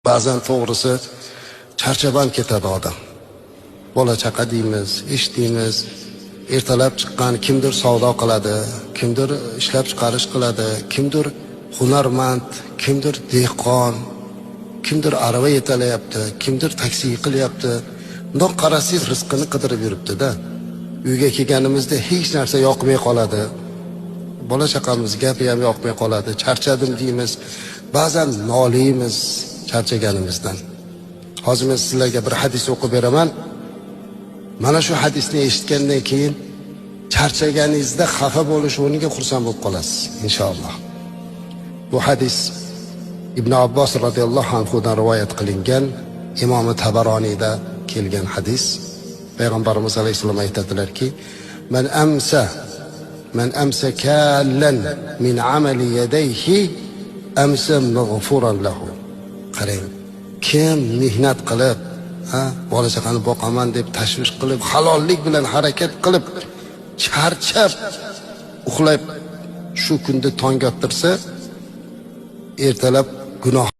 Ba'zan to'g'risi charchab ham ketadi odam. Bola chaqa deymiz, ish deymiz. Ertalab chiqqan kimdir savdo qiladi, kimdir ishlab chiqarish qiladi, kimdir hunarmand, kimdir dehqon, kimdir arava yetalayapti, kimdir taksi qilyapti. Bundoq qarasangiz, rizqini qidirib yuribdi-da. Uyga kelganimizda hech narsa yoqmay qoladi. Bola chaqamiz gapi ham yoqmay qoladi. Charchadim deymiz. Ba'zan noliymiz charchaganimizdan. Hozir men sizlarga bir hadis o'qib beraman. Mana shu hadisni eshitgandan keyin charchaganingizda xafa bo'lish o'rniga xursand bo'lib qolasiz inshaalloh. Bu hadis Ibn Abbos radhiyallohu anhudan rivoyat qilingan, Imom Tabaroniyda kelgan hadis. Payg'ambarimiz alayhissalom aytadilarki: "Man amsa kallan min amali yadayhi amsa maghfuran lahu." Qarang, kim mehnat qilib, ha, bola chaqani boqaman deb tashvish qilib, halollik bilan harakat qilib, charchab uxlab shu kunda tong ottirsa, ertalab gunoh